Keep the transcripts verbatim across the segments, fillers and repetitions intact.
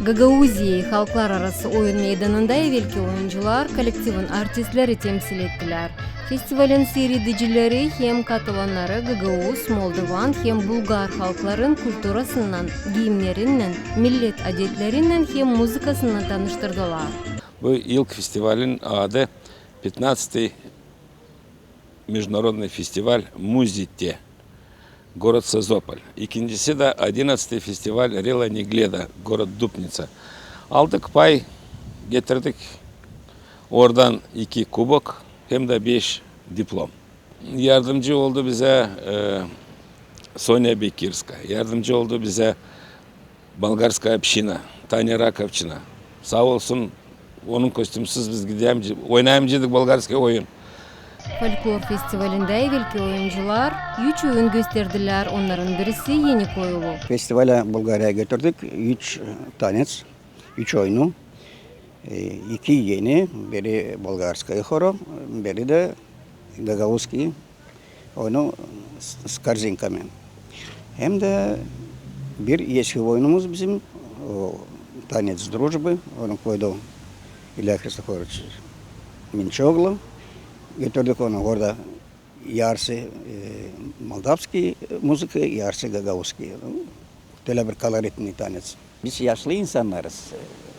Gagauziyayı halklararası oyun meydanında evelki oyuncular kollektivin artistleri temsil ettilär. Festivalin siiredicileri hem katılannarı gagauz, moldovan hem bulgar halkların kulturasınnan, giimnerinnän, millet adetlerinnän hem muzıkasınnan tanıştırdılar. Bu yılkı festivalin adı пятнадцатый международный фестиваль «Музите», город Созополь. İkincisi dä одиннадцатый фестиваль «Рела Негледа», город Дупница. Aldık pay, getirdik oradan iki kubok hem dä beş diplom. Yardımcı oldu bizä, e, Sonya Bekirska, yardımcı oldu bizä Болгарская община, Таня Раковчина. Saa olsun, onun kostümüsüz biz gidämci-, oynayamcıydık bolgarskıy oyun. Folklor festivalindä evelki oyuncular üç oyun gösterdilär, onnarın birisi Eni koyulu. Festivalä Bulgariyaya götürdük üç, e, tanets, üç oyunu. E, iki eni, biri bolgarskıy horo, biri dä gagauzskıy oyunu s-, s-, korzinkamen. Hem dä bir eski oyunumuz bizim, o, tanets drujbı, onu koydu İlya Hristoforoviç Minçoglu. Götürdük onu orada yarısı, e, moldavskıy muzıka, yarısı gagauzskıy. Tölä bir koloritnıy tanets. Biz yaşlı insannarız.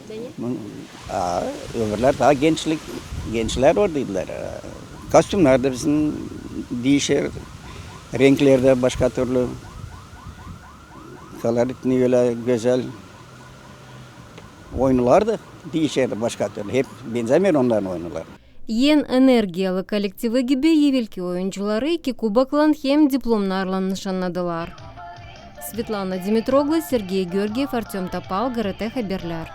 Beni? Bu, a, öbürlär taa gençlik, gençlär oradaydılar. A, kostümnär dä bizim diişer, renkler dä başka türlü. Koloritnıy ölä gözäl. Oyunlar da diişer başka türlü. Hep benzämeer onnarın oyunları. En energiyalı kollektivi gibi evelki oyuncuları iki kuboklan hem diplomnarlan nışannadılar. Svetlana Dimitroglu, Sergey Georgiev, Artöm Topal, GRT Haberlär.